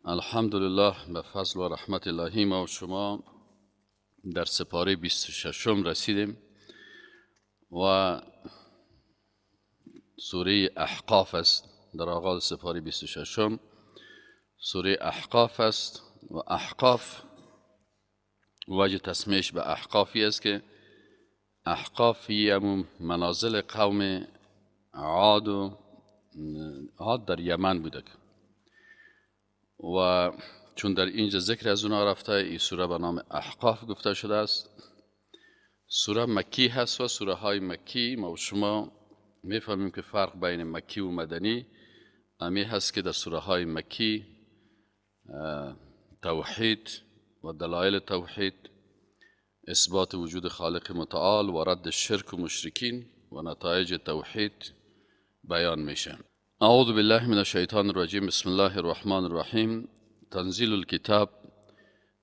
الحمدلله به فضل و رحمت الهی ما و شما در سپاره 26 رسیدیم و سوره احقاف است. در آغاز سپاره 26 سوره احقاف است و احقاف وجه تسمیش به احقافی است که احقافی همون منازل قوم عاد و عاد در یمن بوده و چون در اینجا ذکر از اونها رفته، این سوره به نام احقاف گفته شده است. سوره مکی هست و سوره های مکی ما و شما میفهمیم که فرق بین مکی و مدنی امی هست که در سوره های مکی توحید و دلایل توحید، اثبات وجود خالق متعال و رد شرک و مشرکین و نتایج توحید بیان میشه. اعوذ بالله من الشیطان الرجیم، بسم الله الرحمن الرحیم. تنزیل الکتاب،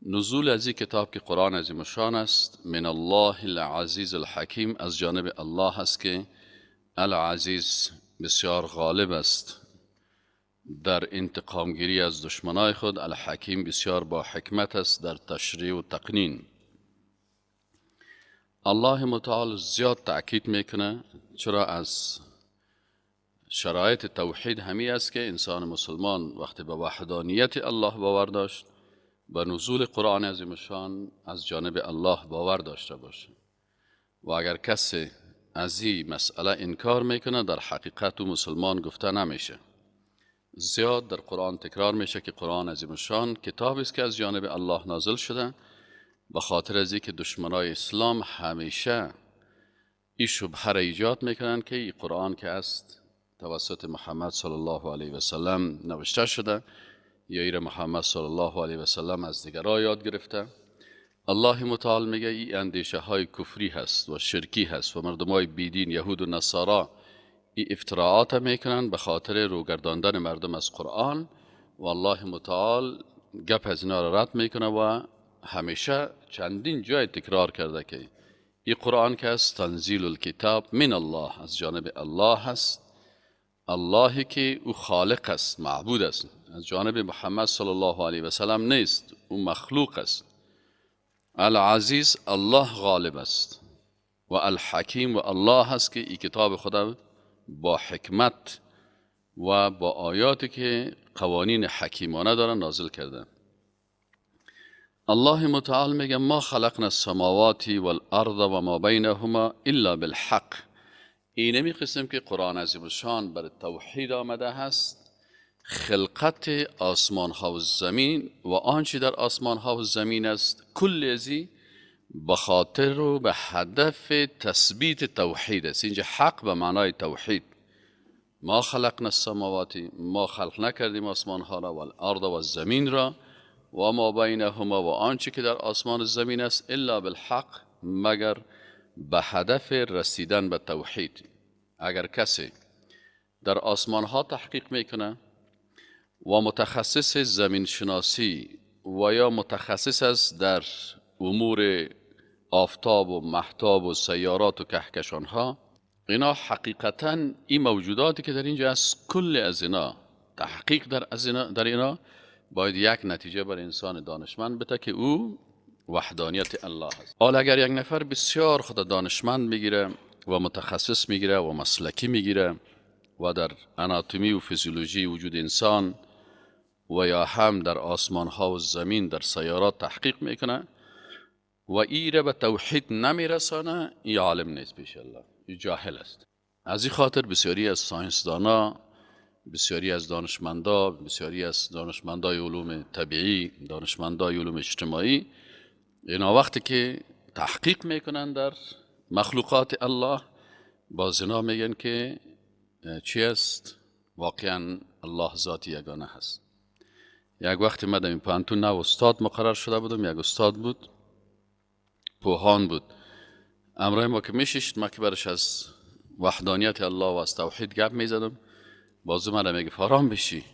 نزول از این کتاب که قرآن عظیم الشان است، من الله العزیز الحکیم، از جانب الله است که العزیز بسیار غالب است در انتقامگیری از دشمنای خود، الحکیم بسیار با حکمت است در تشریع و تقنین. الله متعال زیاد تأکید میکنه، چرا از شرایط توحید همی است که انسان مسلمان وقتی به وحدانیت الله باور داشت، به نزول قرآن عظیم الشان از جانب الله باور داشته باشه و اگر کسی از این مسئله انکار میکنه در حقیقت او مسلمان گفته نمیشه. زیاد در قرآن تکرار میشه که قرآن عظیم الشان کتاب است که از جانب الله نازل شده، به خاطر از اینکه دشمنای اسلام همیشه این شبهه را ایجاد میکنن که این قرآن که است توسط محمد صلی الله علیه و سلم نوشته شده یا ایر محمد صلی الله علیه و سلم از دیگران یاد گرفته. الله متعال میگه این اندیشه های کفری هست و شرکی هست و مردم های بیدین یهود و نصارا این افتراعات میکنن به خاطر روگرداندن مردم از قرآن و الله متعال گپ از اینا را رد میکنه و همیشه چندین جای تکرار کرده که این قرآن که است تنزیل الکتاب من الله، از جانب الله هست، اللهی که او خالق است، معبود است، از جانب محمد صلی الله علیه و سلم نیست، او مخلوق است. العزیز الله غالب است و الحکیم و الله است که این کتاب خدا با حکمت و با آیاتی که قوانین حکیمانه دارن نازل کرده. الله متعال میگه ما خلقنا السماوات والارض و ما بینهما الا بالحق. اینمی قسم که قرآن عظیم الشان بر توحید آمده هست، خلقت آسمان ها و زمین و آنچه در آسمان ها و زمین است کل ازی به خاطر و به هدف تثبیت توحید است. اینجا حق به معنای توحید. ما خلقنا السماوات، ما خلق نکردیم آسمان ها را و الارض و زمین را و ما بینهما و آنچه که در آسمان و زمین است الا بالحق، مگر به هدف رسیدن به توحید. اگر کسی در آسمان ها تحقیق میکنه و متخصص زمین شناسی و یا متخصص است در امور آفتاب و مهتاب و سیارات و کهکشان ها، اینا حقیقتا این موجوداتی که در اینجا است کل از اینا تحقیق در اینا باید یک نتیجه بر انسان دانشمند بده که او وحدانیت الله است. حالا اگر یک نفر بسیار خود دانشمند میگیره و متخصص میگیره و مسلکی میگیره و در اناتومی و فیزیولوژی وجود انسان و یا هم در آسمان ها و زمین در سیارات تحقیق میکنه و ایره به توحید نمیرسانه، این عالم نیست پیش الله، این جاهل است. از این خاطر بسیاری از ساینسدانا، بسیاری از دانشمندا، بسیاری از دانشمندای علوم طبیعی، دانشمندای علوم اجتماعی، اینا وقتی که تحقیق میکنن در مخلوقات الله، باز اینا میگن که چی است؟ واقعا الله ذات یگانه هست. یک وقتی من در این پوهنتون نو استاد مقرر شده بودم، یک استاد بود، پوهان بود، امرای ما که میششت، ما که برش از وحدانیت الله و از توحید گپ میزدم، بازو من میگه فارام بشی،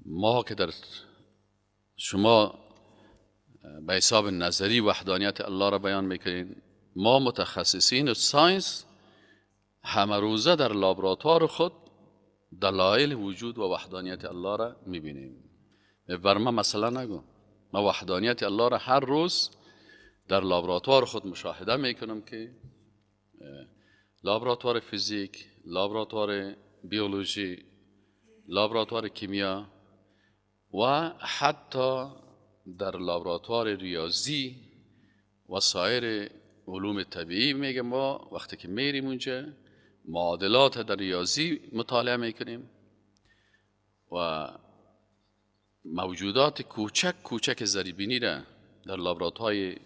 ما که در شما به حساب نظری وحدانیت الله را بیان میکنین، ما متخصصین science همه روزه در لابراتوار خود دلایل وجود و وحدانیت الله را میبینیم. بر من مثلا نگو، من وحدانیت الله را هر روز در لابراتوار خود مشاهده میکنم که لابراتوار فیزیک، لابراتوار بیولوژی، لابراتوار کیمیا و حتی در لابراتوار ریاضی و سایر علوم طبیعی. میگه ما وقتی که میریم اونجا معادلات در ریاضی مطالعه میکنیم و موجودات کوچک کوچک ذره‌بینی را در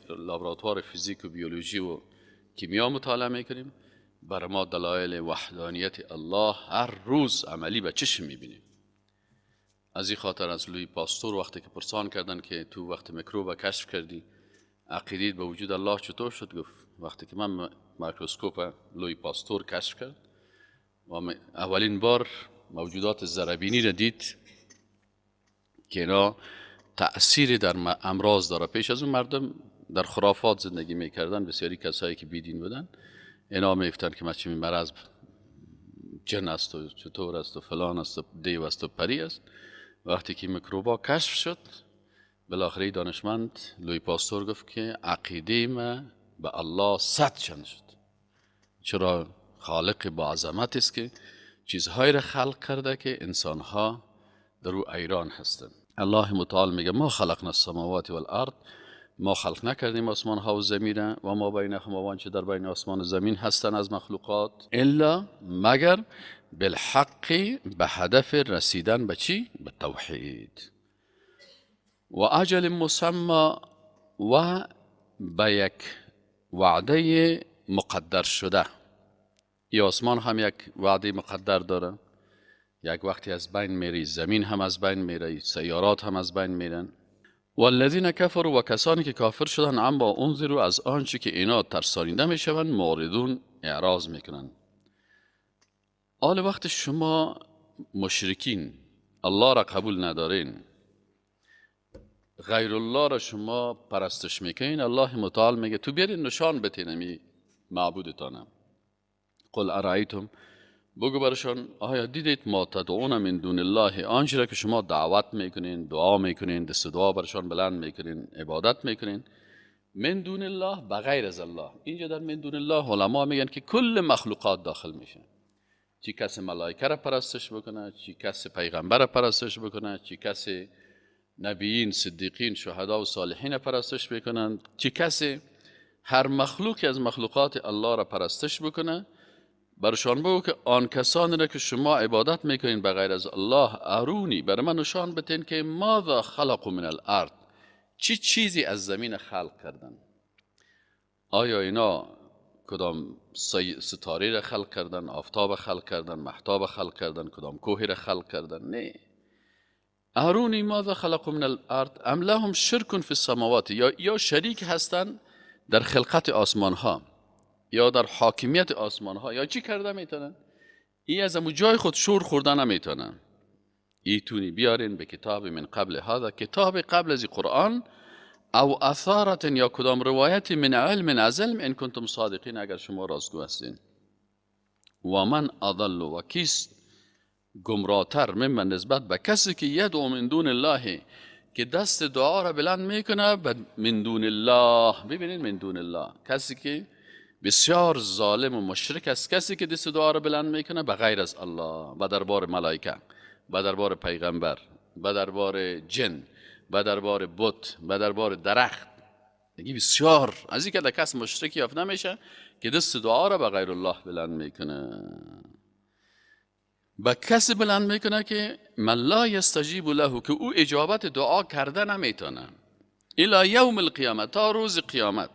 لابراتوار فیزیک و بیولوژی و کیمیا مطالعه میکنیم. بر ما دلایل وحدانیت الله هر روز عملی به چشم میبینیم. از این خاطر از لوی پاستور وقتی که پرسان کردن که تو وقت میکروب کشف کردی عقیدیت به وجود الله چطور شد، گفت وقتی که من میکروسکوپ لوی پاستور کشف کرد و اولین بار موجودات ذره‌بینی را دید که اینا تأثیر در امراض داره. پیش از اون مردم در خرافات زندگی میکردن، بسیاری کسایی که بیدین بودن اینا میفتن که مچی مرض جن است و چطور است و فلان است و دیو است و پری است. وقتی که میکروبا کشف شد بالاخره دانشمند لوی پاستور گفت که عقیده ما به الله 100 چند شد. چرا؟ خالق با عظمت است که چیزهایی را خلق کرده که انسانها در او ایران هستند. الله متعال میگه ما خلقنا السماوات والارض، ما خلق نکردیم آسمان ها و زمین و ما بینهما و آنچه در بین آسمان و زمین هستند از مخلوقات، الا مگر بالحق، به هدف رسیدن به چی؟ به توحید. و اجل مسمى، و به یک وعده مقدر شده. ای آسمان هم یک وعده مقدر داره، یک وقتی از بین میری، زمین هم از بین میره، سیارات هم از بین میرن. والذین کفروا، و کسانی که کافر شدن، عما انذروا، از آنچه که اینا ترسانیده میشوند، معرضون، اعراض میکنن. حال وقت شما مشرکین الله را قبول ندارین، غیر الله را شما پرستش میکنین، الله متعال میگه تو بیارین نشان بتین امی معبودتانم. قل ارایتم، بگو برشان آیا دیدید ما تدعون من دون الله، آنچه را که شما دعوت میکنین، دعا میکنین، دست دعا برشان بلند میکنین، عبادت میکنین، من دون الله، بغیر از الله. اینجا در من دون الله علما میگن که کل مخلوقات داخل میشه، چی کس ملائکه را پرستش بکنه، چی کس پیغمبر را پرستش بکنه، چی کس نبیین، صدیقین، شهدا و صالحین پرستش بکنن، چی کس هر مخلوقی از مخلوقات الله را پرستش بکنه. برشان بگو که آن کسانی را که شما عبادت میکنین بغیر از الله، ارونی، بر من نشان بتین که ماذا خلقوا من الارض، چی چیزی از زمین خلق کردن. آیا اینا کدام ستاره را خلق کردن، آفتاب خلق کردن، مهتاب خلق کردن، کدام کوه را خلق کردن؟ نه. ارونی ماذا خلقوا من الارض ام لهم شرک فی السماوات، یا شریک هستند در خلقت آسمان ها یا در حاکمیت آسمان ها، یا چی کرده میتونن؟ ای از امو جای خود شور خوردن نمیتونن. ایتونی بیارین به کتاب من قبل هذا، کتاب قبل از قرآن، او اثارت، یا کدام روایت، من علم از علم، ان کنتم صادقین، اگر شما راستگو هستین. و من اضل، و کیست گمراهتر ممن، نسبت به کسی که یدعو من دون الله، که دست دعا را بلند میکنه به من دون الله. ببینید من دون الله، کسی که بسیار ظالم و مشرک است، کسی که دست دعا را بلند میکنه به غیر از الله، به دربار ملائکه، به دربار پیغمبر، به دربار جن، به دربار بت، به دربار درخت. دیگه بسیار از این که کس مشرک یافت نمیشه که دست دعا را به غیر الله بلند میکنه. به کسی بلند میکنه که من لا یستجیب له، که او اجابت دعا کرده نمیتونه، الی یوم القیامت، تا روز قیامت.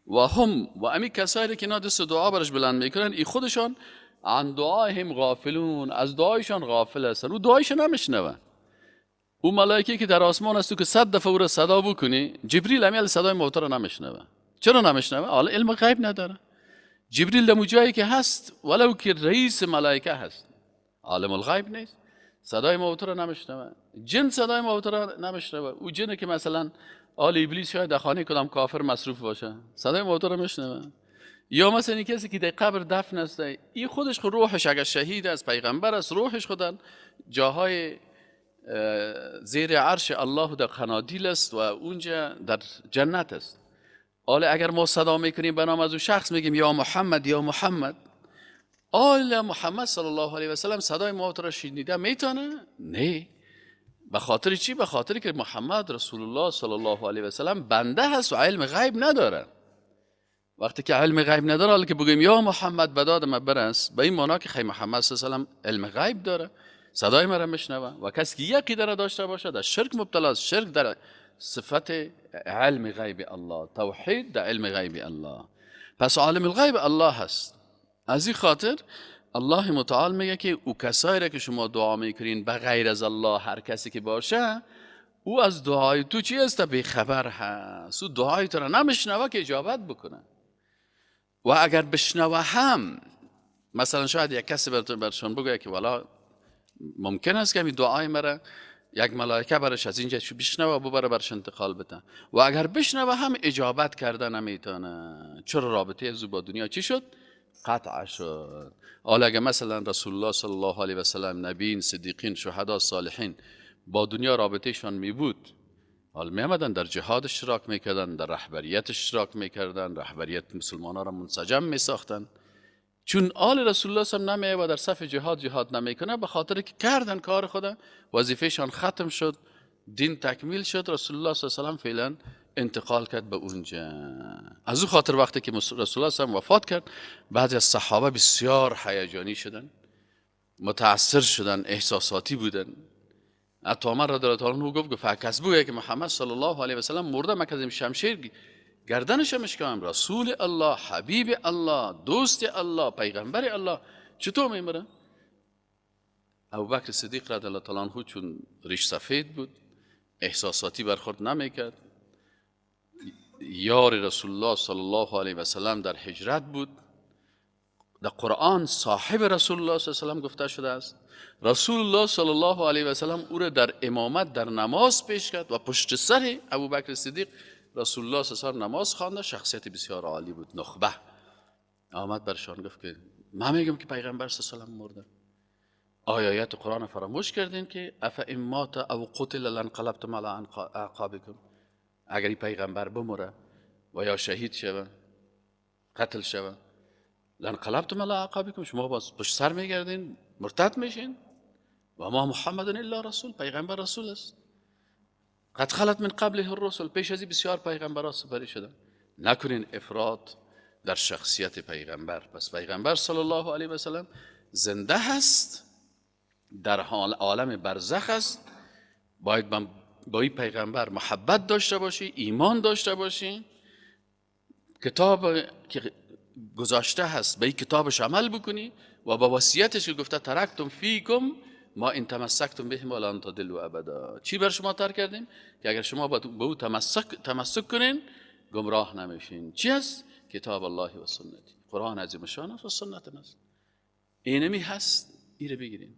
و هم، و امی کسایی که اینا دست دعا برش بلند میکنن، ای خودشان عن دعاهم غافلون، از دعایشان غافل هستن، او دعایش نمیشنون. او ملائکه که در آسمان است که 100 دفعه او را صدا بکنی، جبریل امیل صدای موتی را نمیشنوه. چرا نمیشنوه؟ حالا علم غیب نداره. جبریل در جایی که هست، ولو که رئیس ملائکه هست، عالم الغیب نیست، صدای موتی را نمیشنوه. جن صدای موتی را نمیشنوه. او جن که مثلا آل ابلیس شاید در خانه کدام کافر مصروف باشه، صدای موتی را میشنوه. یا مثلا کسی که در قبر دفن است، این خودش خود روحش اگر شهید است، پیغمبر است، روحش خود جاهای زیر عرش الله در قنادیل است و اونجا در جنت است. حالا اگر ما صدا میکنیم به نام از او شخص، میگیم یا محمد یا محمد، آیا محمد صلی الله علیه و سلم صدای ما را شنیده میتونه؟ نه. به خاطر چی؟ به خاطر که محمد رسول الله صلی الله علیه و سلم بنده هست و علم غیب نداره. وقتی که علم غیب نداره، حالا که بگیم یا محمد به داد ما برس، به این معنا که خی محمد صلی الله علیه و سلم علم غیب داره، صدای ما را میشنوه. و کسی که یک عقیده را داشته باشه در شرک مبتلا است. شرک در صفت علم غیب الله، توحید در علم غیب الله. پس عالم الغیب الله هست. از این خاطر الله متعال میگه که او کسایی را که شما دعا میکنین به غیر از الله، هر کسی که باشه، او از دعای تو چی است؟ بیخبر هست. او دعای تو را نمیشنوه که اجابت بکنه. و اگر بشنوه هم، مثلا شاید یک کسی برشان بگوید که والا ممکن است که این دعای مرا یک ملائکه برش از اینجا بشنوه و ببره برش انتقال بده، و اگر بشنوه هم اجابت کرده نمیتونه. چرا؟ رابطه از او با دنیا چی شد؟ قطع شد. حالا اگر مثلا رسول الله صلی الله علیه و سلم، نبیین، صدیقین، شهدا، صالحین با دنیا رابطهشان می بود، حال می آمدن در جهاد اشتراک میکردن، در رهبریت اشتراک میکردن، رهبریت مسلمان ها را منسجم می ساختن. چون آل رسول الله صلی الله علیه و در صف جهاد جهاد نمیکنه، به خاطر که کردن کار خدا، وظیفهشان ختم شد، دین تکمیل شد، رسول الله صلی الله علیه و فعلا انتقال کرد به اونجا. از او خاطر وقتی که رسول الله صلی الله علیه و وفات کرد، بعضی از صحابه بسیار هیجانی شدن، متاثر شدن، احساساتی بودن. حتی عمر رضی الله عنه گفت کس بگه که محمد صلی الله علیه و سلم مرده، من که شمشیر گردنش میشکنم. رسول الله، حبیب الله، دوست الله، پیغمبر الله چطور میمره؟ ابوبکر صدیق رضی الله تعالی عنه چون ریش سفید بود، احساساتی برخورد نمیکرد، یار رسول الله صلی الله علیه و سلم در هجرت بود، در قرآن صاحب رسول الله صلی الله علیه و سلم گفته شده است. رسول الله صلی الله علیه و سلم او را در امامت در نماز پیش کرد و پشت سر ابوبکر صدیق رسول الله صلی الله علیه و سلم نماز خوانده. شخصیت بسیار عالی بود، نخبه. آمد برشان گفت که من میگم که پیغمبر صلی الله علیه و سلم مرده. آیا آیت قرآن فراموش کردین که افان مات او قتل لانقلبتم علی اعقابکم؟ اگر این پیغمبر بمره و یا شهید شوه، قتل شوه، لانقلبتم علی اعقابکم، شما باز پشت سر میگردین، مرتد میشین. و ما محمد الا رسول، پیغمبر رسول است. قد خلت من قبله الرسل، پیش از این بسیار پیغمبرها سپری شدن. نکنین افراط در شخصیت پیغمبر. پس پیغمبر صلی الله علیه و سلم زنده هست، در حال عالم برزخ است. باید با این پیغمبر محبت داشته باشی، ایمان داشته باشی، کتاب که گذاشته هست به این کتابش عمل بکنی و با وصیتش که گفته ترکتم فیکم ما ان تمسکتم به ما لن تضلوا ابدا. چی بر شما ترک کردیم؟ که اگر شما به او تمسک کنین گمراه نمیشین. چی هست؟ کتاب الله و سنتی، قرآن عظیم شان است و سنت است. اینمی هست، ایره بگیرین.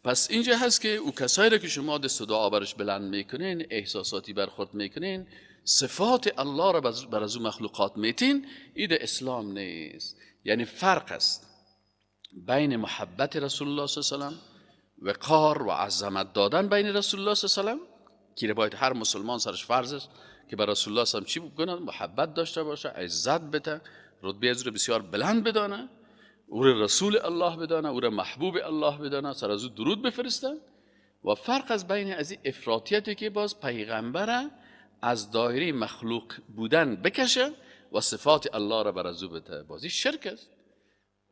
پس اینجا هست که او کسایی را که شما دست و دعا برش بلند میکنین، احساساتی برخورد میکنین، صفات الله را بر از او مخلوقات میتین، این اسلام نیست. یعنی فرق است بین محبت رسول الله صلی الله علیه و سلم، وقار و عظمت دادن بین رسول الله صلی الله علیه و سلم که باید هر مسلمان سرش فرض است که بر رسول الله صلی الله علیه و سلم چی بکنه؟ محبت داشته باشه، عزت بده، رتبه از او بسیار بلند بدانه، او رسول الله بدانه، او محبوب الله بدانه، سر از او درود بفرسته. و فرق از بین از این افراطیتی که باز پیغمبر از دایره مخلوق بودن بکشه و صفات الله را بر از او بده، بازی شرک است.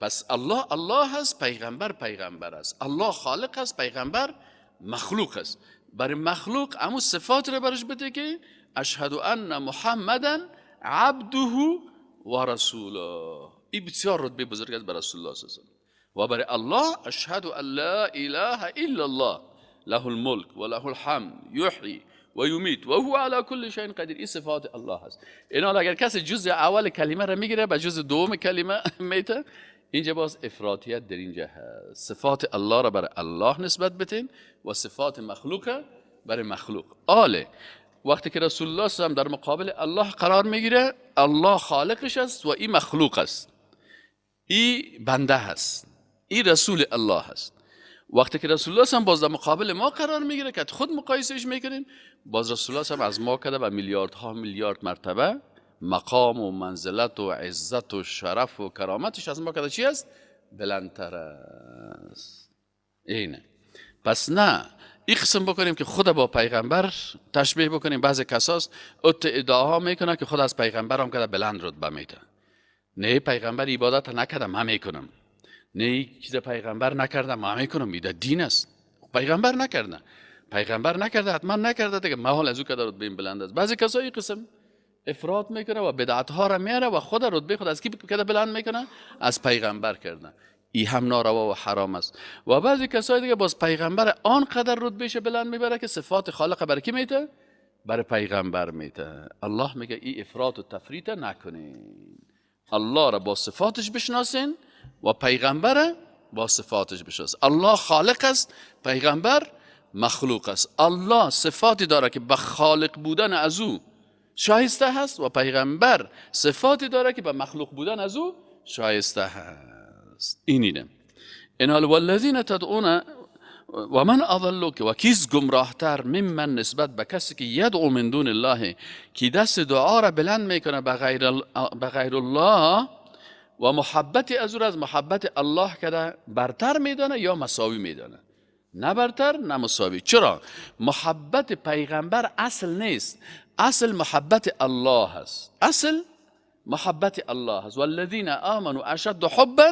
پس الله الله است، پیغمبر پیغمبر است، الله خالق است، پیغمبر مخلوق است. برای مخلوق امو صفات را برش بده که اشهد ان محمدا عبده و رسوله. این بسیار رتبه بزرگ است بر رسول الله صلی الله علیه و سلم. و برای الله اشهد ان لا اله الا الله له الملک و له الحمد یحیی و یمیت و هو علی کل شیء قدیر. این صفات الله است. اینا اگر کسی جزء اول کلمه را میگیره به جزء دوم کلمه میته، اینجا باز افراطیت در اینجا هست. صفات الله را برای الله نسبت بتین و صفات مخلوق برای مخلوق. آله وقتی که رسول الله صلی الله علیه و در مقابل الله قرار میگیره، الله خالقش است و این مخلوق است، این بنده هست، این رسول الله هست. وقتی که رسول الله هم باز در مقابل ما قرار میگیره که خود مقایسهش میکنیم، باز رسول الله هم از ما کده و میلیاردها میلیارد مرتبه مقام و منزلت و عزت و شرف و کرامتش از ما کده چی است؟ بلندتر است. اینه. پس نه این قسم بکنیم که خود با پیغمبر تشبیه بکنیم. بعض کساس ادعاها میکنه که خود از پیغمبر هم کده بلند رتبه میده. نه پیغمبر عبادت نکرده من میکنم، نه چیز پیغمبر نکرده من میکنم، ایده دین است. پیغمبر نکرده، پیغمبر نکرده، حتما نکرده دیگه، ما حال از او کده رتبه بلند است. بعضی کسایی قسم افراط میکنه و بدعت ها را میاره و خود رتبه خود از کی کده بلند میکنه؟ از پیغمبر کرده. ای هم ناروا و حرام است. و بعضی کسای دیگه باز پیغمبر آنقدر رتبهش بلند میبره که صفات خالق بر کی میته؟ بر پیغمبر میته. الله میگه ای افراط و تفریط نکنین، الله را با صفاتش بشناسین و پیغمبر با صفاتش بشناسین. الله خالق است، پیغمبر مخلوق است. الله صفاتی داره که به خالق بودن از او شایسته هست و پیغمبر صفاتی داره که به مخلوق بودن از او شایسته هست. اینینه. این والذین تدعون و من اضل، و کیس گمراهتر ممن نسبت به کسی که یدعو من دون الله، که دست دعا را بلند میکنه به غیر الله و محبت از او از محبت الله کده برتر میدانه یا مساوی میدانه. نه برتر نه مساوی. چرا؟ محبت پیغمبر اصل نیست، اصل محبت الله است. اصل محبت الله است. والذین آمنوا اشد حبا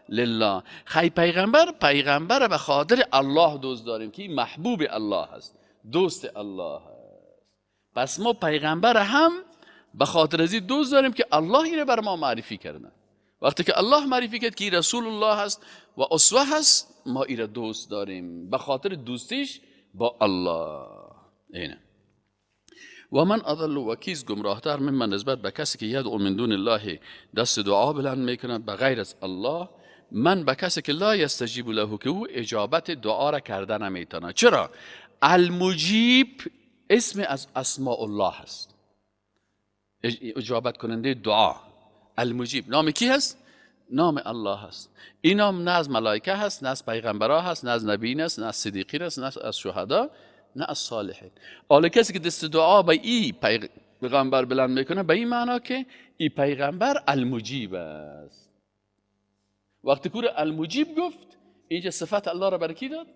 لله. خی پیغمبر به خاطر الله دوست داریم که محبوب الله است، دوست الله است. پس ما پیغمبر هم به خاطر از این دوست داریم که الله اینو بر ما معرفی کرده. وقتی که الله معرفی کرد که رسول الله هست و اسوه هست، ما ایره دوست داریم به خاطر دوستیش با الله. اینه. و من اضل، و کیس گمراهتر ممن نسبت به کسی که یدعو من دون الله، دست دعا بلند میکند به غیر از الله، من به کسی که لا یستجیب له، که او اجابت دعا را کرده نمیتونه. چرا؟ المجیب اسم از اسماء الله هست، اجابت کننده دعا. المجیب نام کی هست؟ نام الله هست. این نام نه از ملائکه هست، نه از پیغمبرها هست، نه از نبیین است، نه از صدیقین است، نه از شهدا، نه از صالحین. حالا کسی که دست دعا به ای پیغمبر بلند میکنه، به این معنا که ای پیغمبر المجیب است. وقتی کور المجیب گفت، اینجا صفت الله را بر کی داد؟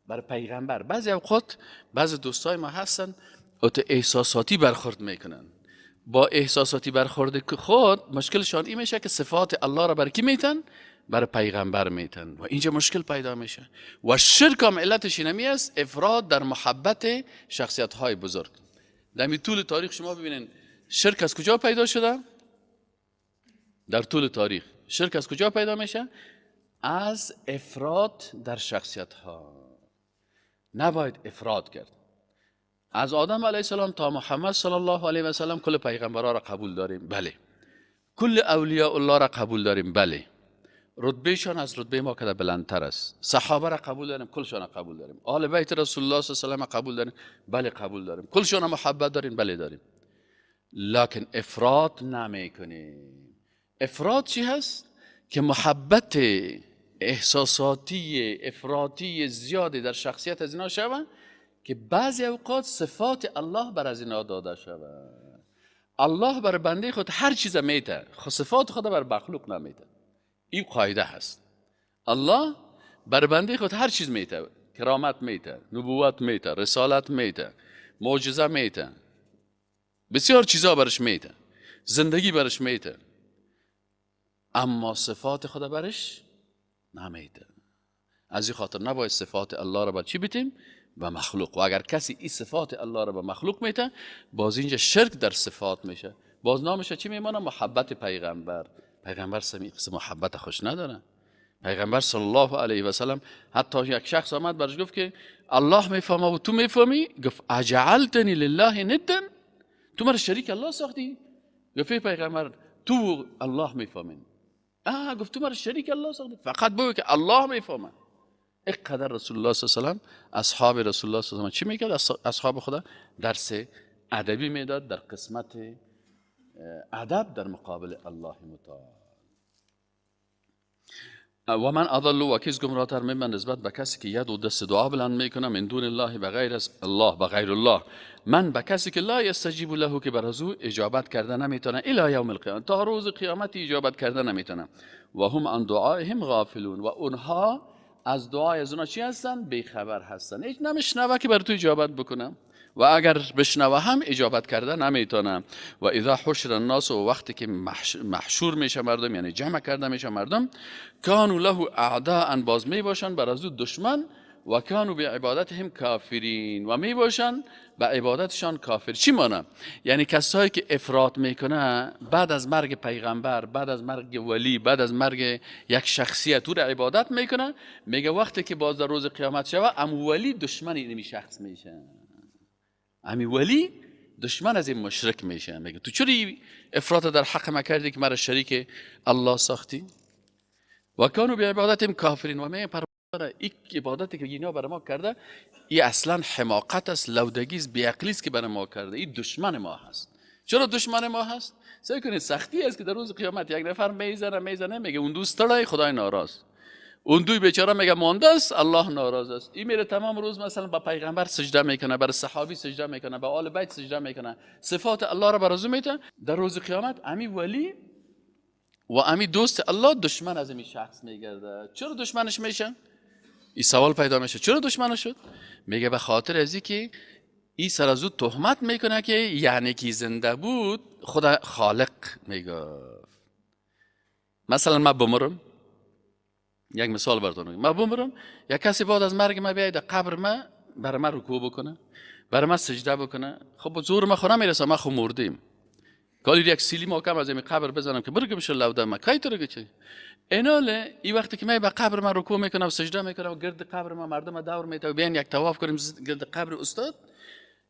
بر پیغمبر. بعضی اوقات بعضی دوستای ما هستن احساساتی برخورد میکنن. با احساساتی برخورد خود مشکلشان این میشه که صفات الله را بر کی میتن؟ بر پیغمبر میتن و اینجا مشکل پیدا میشه. و شرک هم علتش اینمی است، افراد در محبت شخصیت های بزرگ. در طول تاریخ شما ببینین شرک از کجا پیدا شده؟ در طول تاریخ شرک از کجا پیدا میشه؟ از افراد در شخصیت ها. نباید افراد کرد. از آدم علیه السلام تا محمد صلی الله علیه و سلم کل پیغمبرها را قبول داریم، بله. کل اولیاء الله را قبول داریم، بله. رتبهشان از رتبه ما کده بلندتر است. صحابه را قبول داریم، کلشان را قبول داریم. آل بیت رسول الله صلی الله علیه و سلم قبول داریم، بله قبول داریم. کلشان محبت داریم، بله داریم. لکن افراط نمیکنیم. افراط چی هست؟ که محبت احساساتی افراطی زیادی در شخصیت از اینا شود که بعضی اوقات صفات الله بر از اینا داده شود. الله بر بنده خود هر چیز میته، صفات خود بر مخلوق نمیته. این قاعده هست. الله بر بنده خود هر چیز میته، کرامت میته، نبوت میته، رسالت میته، معجزه میته، بسیار چیزا برش میته، زندگی برش میته، اما صفات خود برش نمیته. از این خاطر نباید صفات الله را بر چی بتیم؟ به مخلوق. و اگر کسی این صفات الله را به مخلوق میته، باز اینجا شرک در صفات میشه. باز نامش چی میمانه؟ محبت پیغمبر. پیغمبر سمی قسم محبت خوش نداره. پیغمبر صلی الله علیه و سلم حتی یک شخص آمد برش گفت که الله میفهمه و تو میفهمی؟ گفت اجعلتنی لله ندا، تو مرا شریک الله ساختی؟ گفت پیغمبر تو الله میفهمین. گفت تو مرا شریک الله ساختی، فقط بگو که الله میفهمه. اقدر رسول الله صلی الله علیه و سلم اصحاب رسول الله صلی الله علیه و سلم چی میکرد؟ اصحاب خدا درس ادبی میداد در قسمت ادب در مقابل الله متعال. و من اضل و کیس گمراه‌تر ممن نسبت به کسی که ید و دست دعا بلند میکنه من دون الله بغیر از الله بغیر الله، من به کسی که لا یستجیب له که بر از او اجابت کرده نمیتونه الی یوم القیامه، تا روز قیامت اجابت کرده نمیتونه. و هم عن دعائهم غافلون، و اونها از دعای از اونها چی هستن؟ بیخبر هستن، هیچ نمیشنوه که بر تو اجابت بکنه و اگر بشنوه هم اجابت کرده نمیتونه. و اذا حشر الناس، و وقتی که محشور میشه مردم، یعنی جمع کرده میشه مردم، کانوا له اعداء، باز میباشن بر از او دشمن، و کانوا بعبادتهم کافرین، و میباشن به عبادتشان کافر. چی معنی؟ یعنی کسایی که افراط میکنه بعد از مرگ پیغمبر، بعد از مرگ ولی، بعد از مرگ یک شخصیت او را عبادت میکنه، میگه وقتی که باز در روز قیامت شوه ام ولی دشمن این شخص میشه، امی ولی دشمن از این مشرک میشه. میگه تو چرا افراط در حق ما کردی که مرا شریک الله ساختی؟ و کانوا بعبادتهم کافرین، و میگه این عبادتی که اینا برای ما کرده این اصلا حماقت است، لودگی است، بیعقلی است که برای ما کرده، این دشمن ما هست. چرا دشمن ما هست؟ سعی کنید سختی است که در روز قیامت یک نفر میزنه میگه اون دوست داره خدای ناراض، اون دوی بیچاره میگه مانده است الله ناراض است. این میره تمام روز مثلا با پیغمبر سجده میکنه، بر صحابی سجده میکنه، به آل بیت سجده میکنه، صفات الله را بر او میته. در روز قیامت امی ولی و امی دوست الله دشمن از این شخص میگرده. چرا دشمنش میشه؟ این سوال پیدا میشه چرا دشمن شد؟ میگه به خاطر از اینکه این سر از او تهمت میکنه که یعنی کی زنده بود خدا خالق میگه. مثلا من بمرم، یک مثال براتون میگم، من بمرم یک کسی بعد از مرگ من بیاید قبر من برای من رکوع بکنه، برای من سجده بکنه، خب زور من خونه میرسه، من خو مردیم، کالی یک سیلی محکم از این قبر بزنم که برو بشه لوده من کی تو چه ایناله. این وقتی که من به قبر من رکوع میکنم سجده میکنم و گرد قبر من مردم دور میته بیان یک طواف کنیم گرد قبر استاد،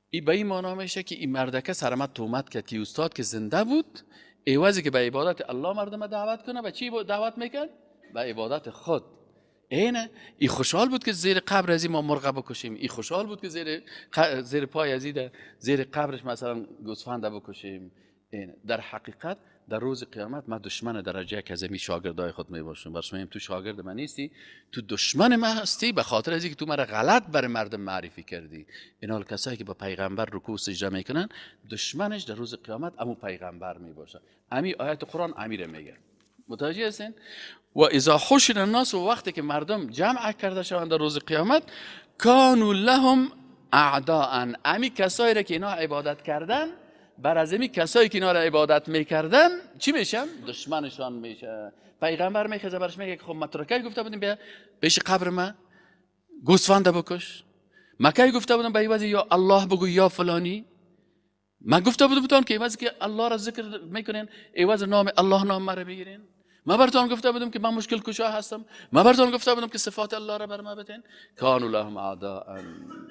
این به این معنا میشه که این مردکه سر من تهمت کرد که استاد که زنده بود عوضی که به عبادت الله مردم دعوت کنه به چی دعوت میکرد؟ به عبادت خود. اینه ای خوشحال بود که زیر قبر از این ما مرغ بکشیم، ای خوشحال بود که زیر پای از زیر قبرش مثلا گوسفند بکشیم. اینه در حقیقت در روز قیامت من دشمن درجه یک از این شاگردای خود می باشم. برش میگم تو شاگرد من نیستی، تو دشمن من هستی، به خاطر از اینکه تو مرا غلط برای مردم معرفی کردی. اینا کسایی که با پیغمبر رکوع سجده میکنن دشمنش در روز قیامت امو پیغمبر می باشه. امی آیت قرآن امیر میگه. متوجه هستین؟ و اذا حشر الناس، و وقتی که مردم جمع کرده شوند در روز قیامت، کانوا لهم اعداء، امی کسایی را که اینا عبادت کردن بر از امی کسایی که اینا را عبادت میکردن چی میشن؟ دشمنشان میشه. پیغمبر میخزه برش میگه که خب مترکه گفته بودیم بیا پیش قبر ما گوسفند بکش، مکه گفته بودم به عوض یا الله بگو یا فلانی، من گفته بودم که عوض که الله را ذکر میکنین عوض نام الله نام مرا بگیرین، من براتون گفته بودم که من مشکل کشا هستم، من براتون گفته بودم که صفات الله را بر ما بدین. کانوا لهم اعداء.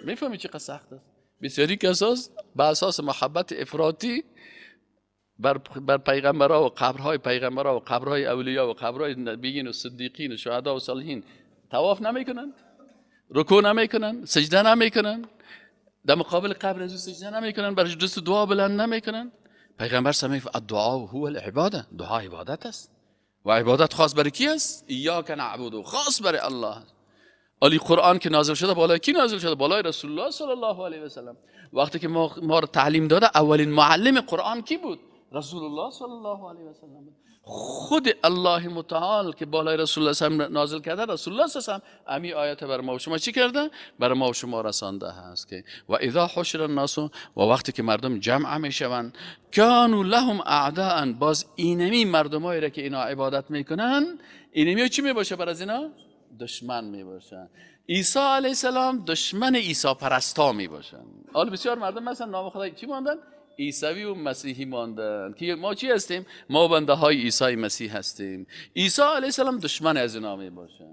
میفهمی چقدر سخت است؟ بسیاری کساس به اساس محبت افراطی بر پیغمبرها و قبرهای پیغمبرها و قبرهای اولیا و قبرهای نبیین و صدیقین و شهدا و صالحین طواف نمیکنن، رکوع نمیکنن، سجده نمیکنن، در مقابل قبر از او سجده نمیکنن، برش دست دعا بلند نمیکنن. پیغمبر سمیف الدعا هو العباده، دعا عبادت است و عبادت خاص برای کی است؟ ایاک نعبد، خاص برای الله. علی قرآن که نازل شده بالای کی نازل شده؟ بالای رسول الله صلی الله علیه و سلم. وقتی که ما رو تعلیم داده اولین معلم قرآن کی بود؟ رسول الله صلی الله علیه و سلم. خود الله متعال که بالای رسول الله صلی الله علیه و سلم نازل کرده، رسول الله صلی الله علیه و سلم امی آیت بر ما و شما چی کرده؟ بر ما و شما رسانده هست که و اذا حشر الناس، و وقتی که مردم جمع میشوند، کانوا لهم اعداء، باز اینمی مردمایی را که اینا عبادت میکنن اینمی چی میباشه؟ بر از اینا دشمن میباشن. عیسی علیه السلام دشمن عیسی پرستا میباشن. حالا بسیار مردم مثلا نام خدا چی ماندن؟ عیسوی و مسیحی ماندن که ما چی هستیم؟ ما بنده های عیسی مسیح هستیم. عیسی علیه السلام دشمن از اینا میباشن.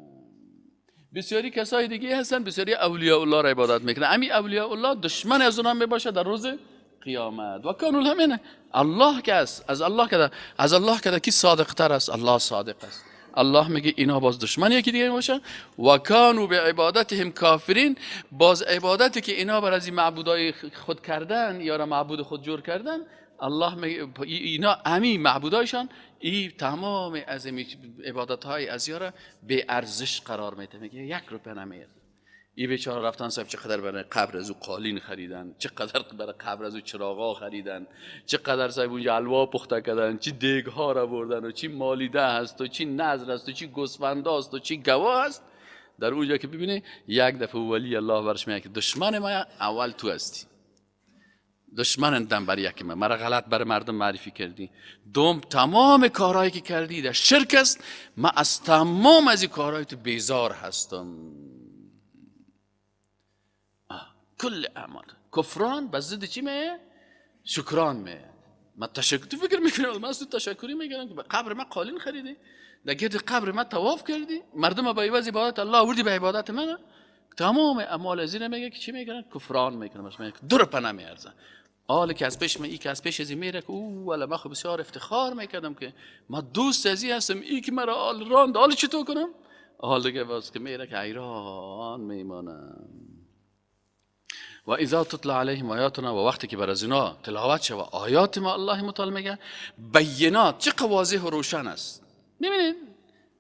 بسیاری کسای دیگه هستن، بسیاری اولیاء الله را عبادت میکنن، امی اولیاء الله دشمن از اونا میباشه در روز قیامت. و کانوا همینه الله که است، از الله که از الله که کی صادق تر است؟ الله صادق است. الله میگه اینا باز دشمن یکی دیگه میباشن. و کانوا بعبادتهم کافرین، باز عبادتی که اینا بر از این معبودای خود کردن یا را معبود خود جور کردن، الله اینا امی معبودایشان ای تمام از عبادت های از یارا به ارزش قرار میده، میگه یک روپه نمیارزه. ای بیچاره رفتن صاحب چقدر برای قبر از او قالین خریدن، چقدر برای قبر از او چراغا خریدن، چقدر صاحب اونجا حلوا پخته کردن، چی دیگ ها را بردن و چی مالیده هست و چی نذر است و چی گوسفند است و چی گواه است. در اونجا که ببینی یک دفعه ولی الله برش میگه که دشمن ما اول تو هستی، دشمن دم بر یک من، مرا غلط بر مردم معرفی کردی، دوم تمام کارهایی که کردی در شرک است، من از تمام از این کارهای تو بیزار هستم. کل اعمال کفران به ضد چی میه؟ شکران میه. من تشکر تو فکر میکنم من از تو تشکری میگیرم که قبر من قالین خریدی، در گرد قبر من طواف کردی، مردم به عوض عبادت الله آوردی به عبادت من. تمام اعمال از این میگه که چی میکنن؟ کفران میکنن. میگه دو روپه نمیارزن. حالا که از پیش من ای که از پیش از این میره که او ولی من خب بسیار افتخار میکردم که ما دوست از این هستم، ای که مرا آل راند، حال چطور کنم؟ حال دیگه باز که میره که حیران میمانم. و اذا تطلع علیهم آیاتنا، و وقتی که بر از اینا تلاوت شود آیات ما، الله متعال میگه بینات، چه واضح و روشن است. میبینید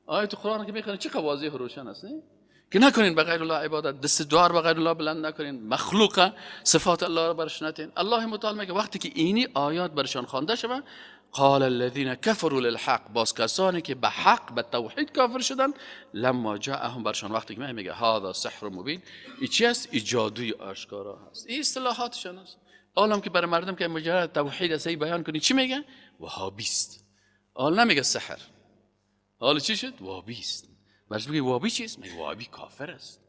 آیات قرآن که میخوانید چه واضح و روشن است، نه؟ که نکنین به غیر الله عبادت، دست دوار به غیر الله بلند نکنین، مخلوق صفات الله را برش نتین. الله متعال میگه وقتی که اینی آیات برشان خوانده شود، قال الذين كفروا للحق، باز کسانی که به حق به توحید کافر شدن، لما جاءهم، برشان وقتی که میگه هذا سحر مبین، ای چی است؟ ای جادوی آشکارا هست. این اصطلاحاتشان است. عالم که برای مردم که مجرد توحید است بیان کنی چی میگه؟ وهابیست. حال نمیگه سحر. حال چی شد؟ وهابیست. برش بگی وهابی چیست؟ میگه وهابی کافر است.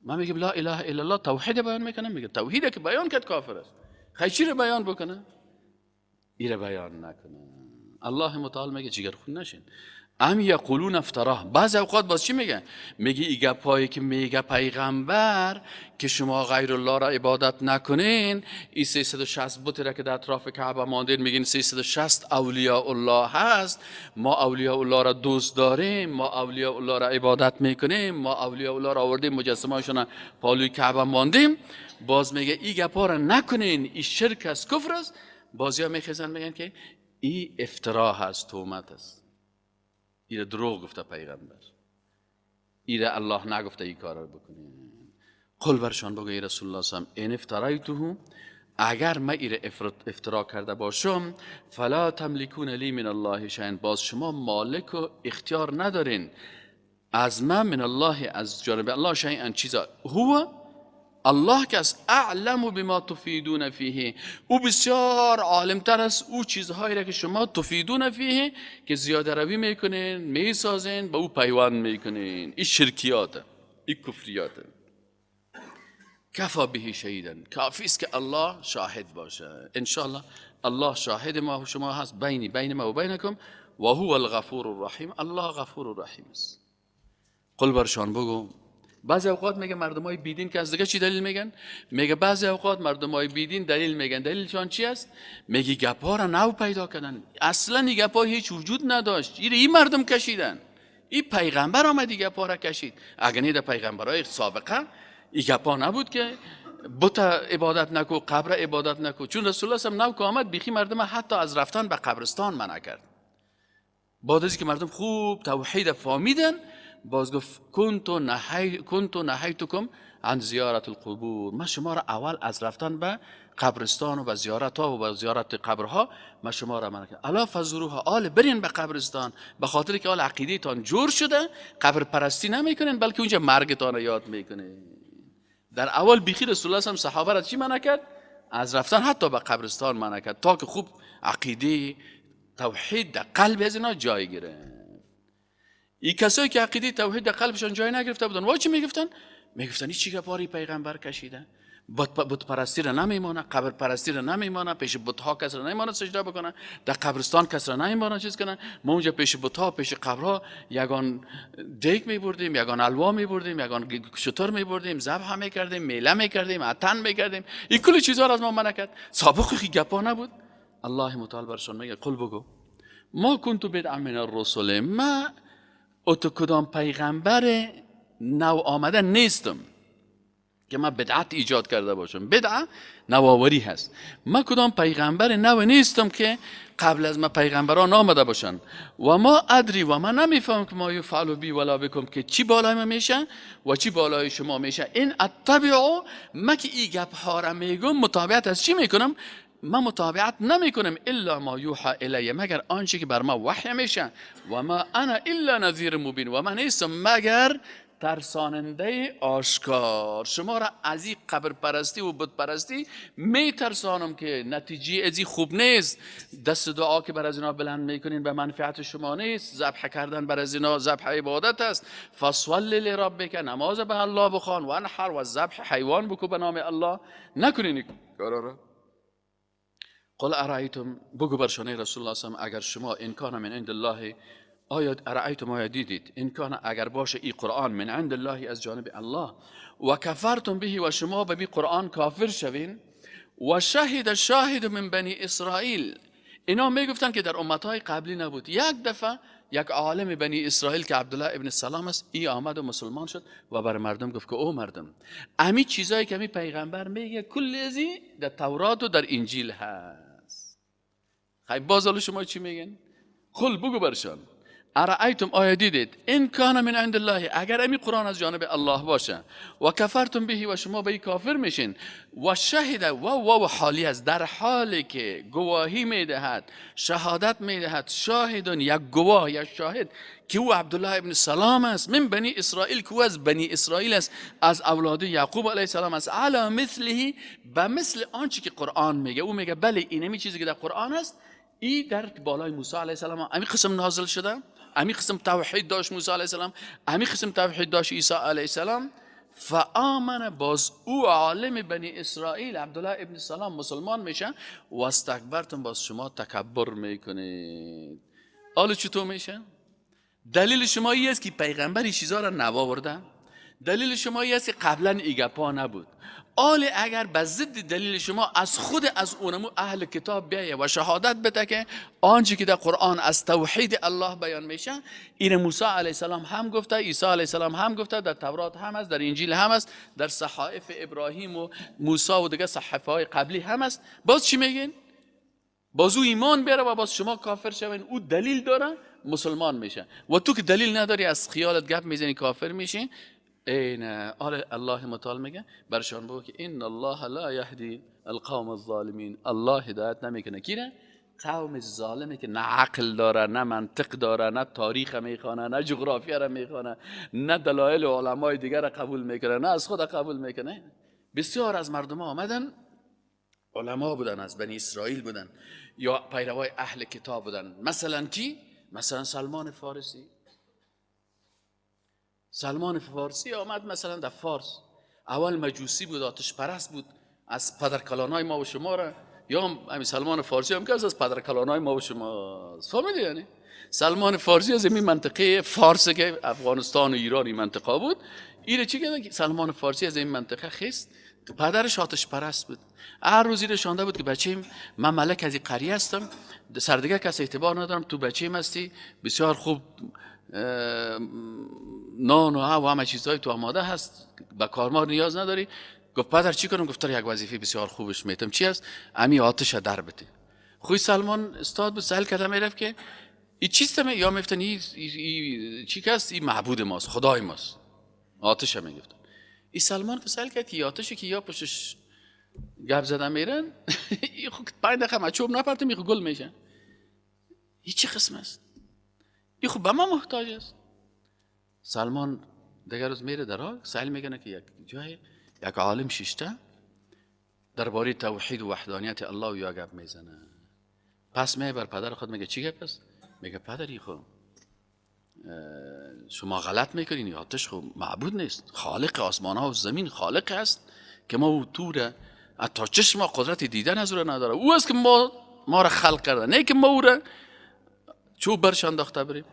من میگم لا اله الا الله توحید بیان میکنم، میگه توحید که بیان کرد کافر است. خی چی رو بیان بکنه؟ ایره بیان نکنه. الله متعال میگه جگر خون نشین. ام یقولون افتراه. بعض اوقات باز چی میگه؟ میگه ای گپایی که میگه پیغمبر که شما غیر الله را عبادت نکنین، ای 360 بت را که در اطراف کعبه ماندین، میگین 360 اولیاء الله هست، ما اولیاء الله را دوست داریم، ما اولیاء الله را عبادت میکنیم، ما اولیاء الله را آوردیم مجسمه‌هاشون پالوی کعبه ماندیم. باز میگه ای گپا را نکنین، ای شرک است، کفر است. بازیا میخزن میگن که ای افترا هست، تهمت است، ایره دروغ گفته پیغمبر، ایره الله نگفته ای کار رو بکنین. قل برشان بگو ای رسول الله صلی الله علیه و سلم، ان افتریته، اگر من ایره افترا کرده باشم، فلا تملکون لی من الله شیئا، باز شما مالک و اختیار ندارین از من، من الله، از جانب الله، شیئا چیزا، هو الله که است اعلم بما تفیدون فیه، او بسیار عالمتر است او چیزهایی را که شما تفیدون فیه که زیاده روی میکنین، میسازین، با او پیوند میکنین. این شرکیات، این کفریات. کفا به شهیدن، کافی است که الله شاهد باشه. انشاءالله الله شاهد ما و شما هست، بینی بین ما و بینکم، و هو الغفور الرحیم، الله غفور الرحیم است. قل برشان بگو. بعضی اوقات میگه مردمای بیدین که از دیگه چی دلیل میگن؟ میگه بعضی اوقات مردمای بیدین دلیل میگن. دلیلشان چی است؟ میگه گپا را نو پیدا کردن، اصلا این گپا هیچ وجود نداشت، این مردم کشیدن، این پیغمبر آمد این گپا را کشید. اگر نه در پیغمبرای سابقه این گپا نبود که بت عبادت نکو، قبر عبادت نکو. چون رسول الله صلی الله علیه و نو که آمد بیخی مردم حتی از رفتن به قبرستان منع کرد. بعد از اینکه مردم خوب توحید فهمیدن، باز گفت کنت نهیتکم عن زیارت القبور، من شما را اول از رفتن به قبرستان و به زیارت ها و به زیارت قبرها من شما را منع کردم. الا فزوروها، آل برین به قبرستان، به خاطر که آل عقیده تان جور شده، قبر پرستی نمیکنین بلکه اونجا مرگتان را یاد میکنین. در اول بیخی رسول الله صلی صحابه را چی منع کرد؟ از رفتن حتی به قبرستان منع کرد تا که خوب عقیده توحید در قلب از اینا جای گیره. این کسایی که عقیده توحید در قلبشان جای نگرفته بودن، وای چی میگفتن؟ میگفتن این چی گپاری پیغمبر کشیده، بت پرستی را نمیمانه، قبر پرستی را نمیمانه، پیش بت ها کس را نمیمانه سجده بکنه، در قبرستان کس را نمیمانه چیز کنه. ما اونجا پیش بت ها، پیش قبرها یگان دیگ میبردیم، یگان الوا میبردیم، یگان شتر میبردیم، ذبح میکردیم، میله میکردیم، اتن میکردیم. این کل چیزها را از ما منع کرد. سابق خی گپا نبود. الله متعال برشان میگه قل بگو ما کنت بدعا من الرسل، ما اتو کدام پیغمبر نو آمده نیستم. که من بدعت ایجاد کرده باشم. بدعت نوآوری هست. من کدام پیغمبر نو نیستم که قبل از ما پیغمبران آمده باشن. و ما ادری و من نمیفهم که ما یفعل بی ولا بکم، که چی بالای ما میشه و چی بالای شما میشه. این اتبعو، من که این گپ ها را میگم متابعت از چی میکنم؟ ما متابعت نمیکنم الا ما یوحى الی، مگر آنچه که بر ما وحی میشه. و ما انا الا نذیر مبین، و من نیستم مگر ترساننده آشکار. شما را از این قبر پرستی و بت پرستی می ترسانم که نتیجه از این خوب نیست. دست دعا که بر از اینا بلند میکنین به منفعت شما نیست. ذبح کردن بر از اینا ذبح عبادت است. فصل لربک، نماز به الله بخوان، و انحر، و ذبح حیوان بکو به نام الله. نکنین کارا را. قل ارایتم، بگو بر شانه رسول الله صلی الله علیه و اگر شما ان کان من عند الله، آیا ارایتم، آیا دیدید، ان کان اگر باشه ای قرآن من عند الله از جانب الله، و کفرتم به، و شما به بی قرآن کافر شوین، و شهد شاهد من بنی اسرائیل. اینا میگفتن که در امتهای قبلی نبود. یک دفعه یک عالم بنی اسرائیل که عبدالله ابن سلام است، ای آمد و مسلمان شد و بر مردم گفت که او مردم، امی چیزایی که امی پیغمبر میگه کل ازی در تورات و در انجیل هست. خیلی باز حالا شما چی میگن؟ قل، بگو برشان، ارایتم، آیا دیدید، ان کان من عند الله، اگر امی قرآن از جانب الله باشه، و کفرتم به، و شما به کافر میشین، و شهد، و حالی است، در حالی که گواهی میدهد، شهادت میدهد، شاهد، یک گواه یا شاهد که او عبدالله ابن سلام است، من بنی اسرائیل، که او از بنی اسرائیل است، از اولاد یعقوب علیه السلام است، علی مثله، به مثل آنچه که قرآن میگه. او میگه بله اینمی چیزی که در قرآن است، ای در بالای موسی علیه السلام امی قسم نازل شده، امی قسم توحید داشت موسی علیه السلام، امی قسم توحید داشت عیسی علیه السلام. فآمن، باز او عالم بنی اسرائیل عبدالله ابن سلام مسلمان میشه، و استکبرتم، باز شما تکبر میکنید. حالا چطور میشه؟ دلیل شما ای است که پیغمبر این چیزا را نواورده. دلیل شما ای است که قبلا ای گپا نبود. آل اگر به ضد دلیل شما از خود از اونمو اهل کتاب بیایه و شهادت بده که آنچه که در قرآن از توحید الله بیان میشه، این موسی علیه السلام هم گفته، عیسی علیه السلام هم گفته، در تورات هم است، در انجیل هم است، در صحائف ابراهیم و موسی و دیگه صحیفه های قبلی هم است. باز چی میگین؟ باز او ایمان بیاره و باز شما کافر شوین. او دلیل داره مسلمان میشه، و تو که دلیل نداری از خیالت گپ میزنی کافر میشی. این آره الله متعال میگه برشان بگو که ان الله لا یهدی القوم الظالمین. الله هدایت نمیکنه کی؟ قوم ظالمی که نه عقل داره، نه منطق داره، نه تاریخ میخوانه، نه جغرافیا را میخوانه، نه دلایل علمای دیگر را قبول میکنه، نه از خود قبول میکنه. بسیار از مردم آمدن، علما بودن، از بنی اسرائیل بودن یا پیروای اهل کتاب بودن. مثلا کی؟ مثلا سلمان فارسی. سلمان فارسی آمد مثلا در فارس، اول مجوسی بود، آتش پرست بود، از پدرکلانای ما و شما را، یا همین سلمان فارسی هم که از پدرکلانای ما و شما فهمیدی؟ یعنی سلمان فارسی از این منطقه فارس که افغانستان و ایران این منطقه بود، ایره چی کردن که سلمان فارسی از این منطقه خیست، پدرش آتش پرست بود. هر روز ایره شانده بود که بچه‌م، من ملک از این قریه هستم، سر دیگه کس اعتبار ندارم، تو بچه‌م هستی، بسیار خوب نان و همه چیزهای تو آماده هست، به کارمار نیاز نداری. گفت پدر چی کنم؟ گفت یک وظیفه بسیار خوبش میتم. چی است؟ امی آتش در بده. خوی سلمان استاد بود، سهل کرده میرفت که این چیست؟ یا میفتن این چی کس؟ این معبود ماست، خدای ماست. آتش هم میگفتن. این سلمان که سهل کرد که آتشی که یا پشتش گپ زدن میرن، این خب 5 دقیقه ما چوب نپرتم، این گل میشه. این چی قسم است؟ این خب به ما محتاج است. سلمان دیگر روز میره در راه، سهل میگنه که یک جای یک عالم ششته درباره توحید و وحدانیت الله یا گپ میزنه. پس می بر پدر خود میگه چی گپ است؟ میگه پدری خو شما غلط میکنین، آتش خو معبود نیست، خالق آسمان ها و زمین خالق است که ما او توره حتی چشم قدرت دیدن از او را نداره، او است که ما را خلق کرده، نه که ما او را چوب برش انداخته بریم.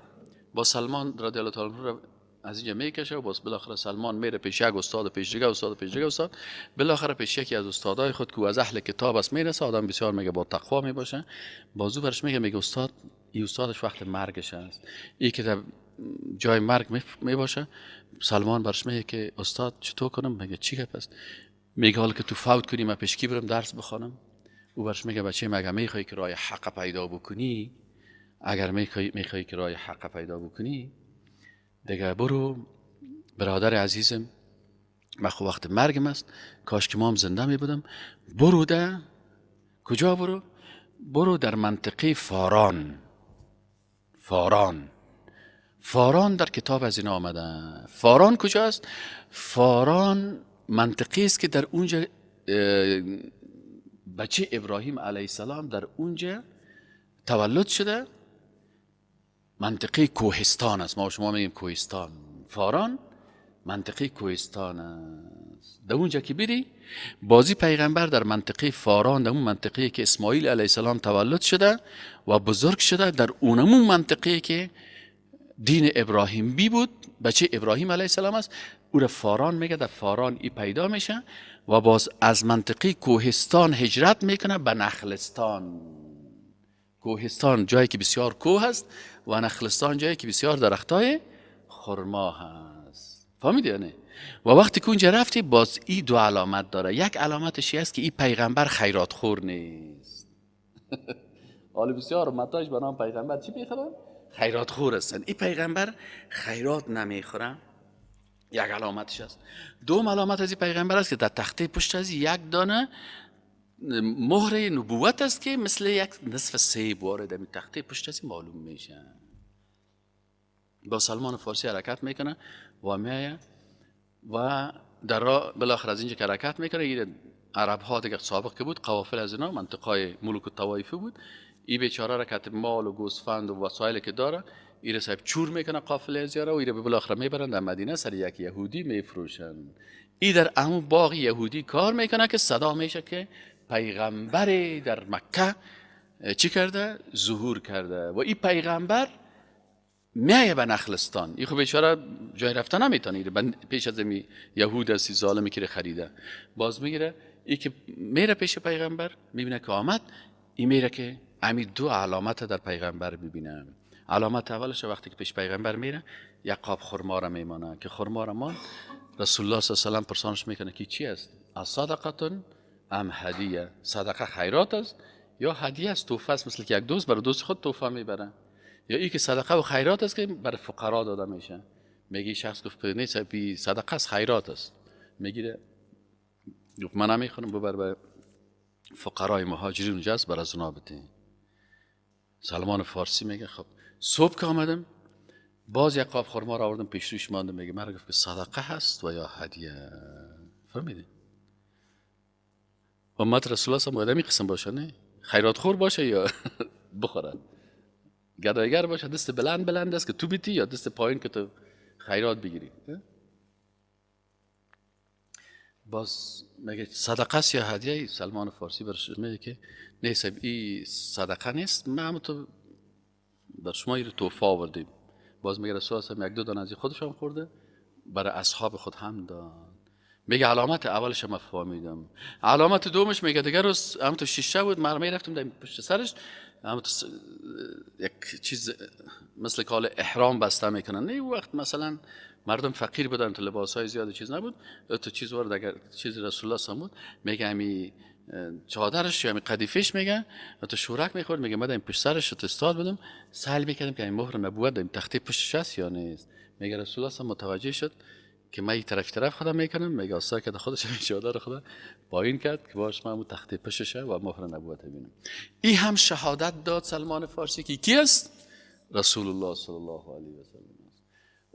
با سلمان رضی الله تعالی عنه از اینجا میکشه و باز بالاخره سلمان میره پیش یک استاد، پیش دیگه استاد، پیش دیگه استاد، بالاخره پیش یکی از استادای خود که از اهل کتاب است میرسه. آدم بسیار میگه با تقوا میباشه. بازو برش میگه، میگه استاد، این استادش وقت مرگش است، ای که در جای مرگ می باشه، سلمان برش میگه که استاد چطور کنم؟ میگه چی گپ است؟ میگه حالا که تو فوت کنی من پیش کی برم درس بخوانم؟ او برش میگه بچه مگه میخوای که راه حق پیدا بکنی؟ اگر میخوای که راه حق پیدا بکنی دیگه برو برادر عزیزم، من خب وقت مرگم است، کاش که ما هم زنده می بودم. برو ده کجا برو؟ برو در منطقه فاران. فاران، فاران در کتاب از این آمده. فاران کجاست؟ فاران منطقه است که در اونجا بچه ابراهیم علیه السلام در اونجا تولد شده. منطقه کوهستان است، ما شما میگیم کوهستان. فاران منطقه کوهستان است. در اونجا که بری بازی پیغمبر در منطقه فاران، در اون منطقه که اسماعیل علیه السلام تولد شده و بزرگ شده، در اونمون منطقه که دین ابراهیم بی بود، بچه ابراهیم علیه السلام است، او را فاران میگه. در فاران ای پیدا میشه و باز از منطقه کوهستان هجرت میکنه به نخلستان. کوهستان جایی که بسیار کوه است و نخلستان جایی که بسیار درختای خرما هست. فهمیدی یا نه؟ و وقتی که اونجا رفتی باز ای دو علامت داره. یک علامتش است که ای پیغمبر خیرات خور نیست. حالا بسیار متاج به نام پیغمبر چی میخورن؟ خیرات خور هستن. این پیغمبر خیرات نمیخوره، یک علامتش است. دوم علامت از این پیغمبر است که در تخته پشت از یک دانه مهر نبوت است که مثل یک نصف سیب وارد این تخته پشت از معلوم میشه. با سلمان فارسی حرکت میکنه و میایه و در راه بالاخره از اینجا که حرکت میکنه، این عرب ها دیگه سابق که بود قوافل از اینا منطقه ملوک الطوایفی بود، ای بیچاره را که مال و گوسفند و وسایل که داره ایره صاحب چور میکنه قافله از یاره و ایره بالاخره میبرن در مدینه سر یک یهودی میفروشن. ای در امو باغ یهودی کار میکنه که صدا میشه که پیغمبر در مکه چی کرده؟ ظهور کرده. و این پیغمبر میایه به نخلستان. این خب بیچاره جای رفتن نمیتونه، پیش از می یهود است ظالمی که خریده، باز میگیره. ای که میره پیش پیغمبر میبینه که آمد، ای میره که امی دو علامت در پیغمبر ببینه. علامت اولش وقتی که پیش پیغمبر میره یک قاب خرما را میمانه که خرما را مان، رسول الله صلی الله علیه و سلم پرسانش میکنه که چی است؟ از صدقتون ام هدیه؟ صدقه خیرات است یا هدیه است، تحفه است، مثل که یک دوست برای دوست خود تحفه میبره، یا ای که صدقه و خیرات است که برای فقرا داده میشه. میگه شخص گفت نیست، بی صدقه است، خیرات است. میگیره گفت من نمیخورم، ببر به فقرای مهاجرین اونجاست بر از اونا بده. سلمان فارسی میگه خب صبح که آمدم باز یک قاب خرما را آوردم پیش روش ماندم، میگه مرا گفت که صدقه هست و یا هدیه. فهمیدی؟ امت رسول الله باید این قسم باشه، نه خیرات خور باشه یا بخوره، گدایگر باشه، دست بلند بلند است که تو بیتی یا دست پایین که تو خیرات بگیری. باز میگه صدقه است یا هدیه؟ سلمان فارسی برش میگه که نیست، این صدقه نیست، ما هم تو بر شما این تحفه آوردیم. باز میگه رسول الله یک دو دانه از خودش هم خورده، برای اصحاب خود هم داد. میگه علامت اولش ما فهمیدم. علامت دومش میگه دیگه روز هم تو شیشه بود، من میرفتم در پشت سرش هم تو یک چیز مثل کال احرام بسته میکنن. نه وقت مثلا مردم فقیر بودن، تو لباس های زیاد چیز نبود، تو چیز وارد اگر چیز رسول الله بود، میگه همی چادرش یا همی قدیفش میگه و تو شورک میخورد. میگه من پشت سرش تو استاد بودم، سهل میکردم که این مهر نبوت در تخته پشتش است یا نیست. میگه رسول الله متوجه شد که من یک طرف طرف خودم میکنم، میگه آسا که خودش همین چادر خدا پایین کرد که باش من تخته پشتشه و مهر نبوت ببینم. این هم شهادت داد سلمان فارسی که کی است؟ رسول الله صلی الله علیه و سلم.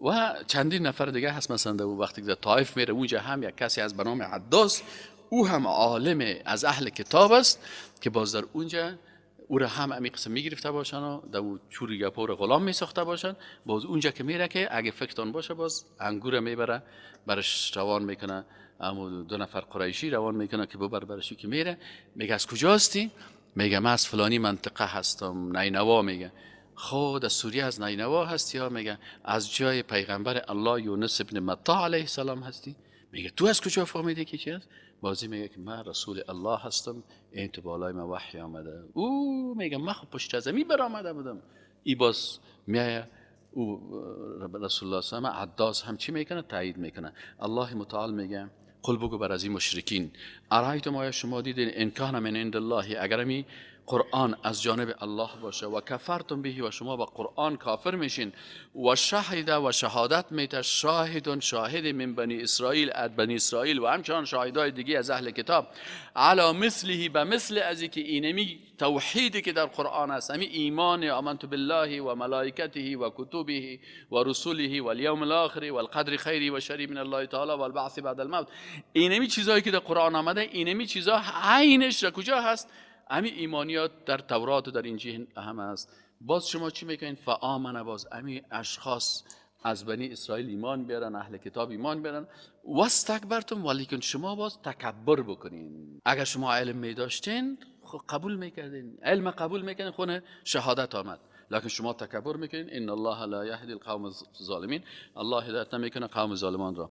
و چندین نفر دیگه هست، مثلا در وقتی که طائف میره اونجا هم یک کسی از به نام عداس، او هم عالم از اهل کتاب است که باز در اونجا او را هم امی قسم میگرفته باشن و در او چوری گپور غلام میساخته باشن. باز اونجا که میره که اگه فکرتان باشه باز انگور میبره برش روان میکنه، اما دو نفر قریشی روان میکنه که ببر برشی. که میره میگه از کجا هستی؟ میگه من از فلانی منطقه هستم، نینوا. میگه خود از سوریه از نینوا هستی؟ یا میگه از جای پیغمبر الله یونس ابن متی علیه السلام هستی؟ میگه تو از کجا فهمیدی که چی هست؟ بازی میگه که من رسول الله هستم، این تو بالای من وحی آمده. او میگه من خب پشت از می برآمده بودم. ای باز میایه او رسول الله صلی الله علیه و عداس هم چی میکنه؟ تایید میکنه. الله متعال میگه قل بگو بر از این مشرکین، ارایتم آیا شما دیدین ان کان من عند الله، اگر می قرآن از جانب الله باشه، و کفرتم به، و شما با قرآن کافر میشین، و شهد و شهادت میته شاهد شاهد من بنی اسرائیل، از بنی اسرائیل و همچنان شاهدای دیگه از اهل کتاب، علی مثله به مثل از که اینمی توحیدی که در قرآن است، همی ایمان آمنت بالله و ملائکته و کتبه و رسوله و الیوم الاخر و القدر خیری و شری من الله تعالی و البعث بعد الموت، اینمی چیزایی که در قرآن آمده، اینمی چیزا عینش در کجا هست؟ امی ایمانیات در تورات و در انجیل هم هست. باز شما چی میکنین؟ فآمن، باز امی اشخاص از بنی اسرائیل ایمان بیارن، اهل کتاب ایمان بیارن، واستکبرتم، ولیکن شما باز تکبر بکنین. اگر شما علم می داشتین خب قبول میکردین، علم قبول میکردین، خونه شهادت آمد، لکن شما تکبر میکنین. ان الله لا یهدی القوم الظالمین، الله هدایت نمیکنه قوم ظالمان را.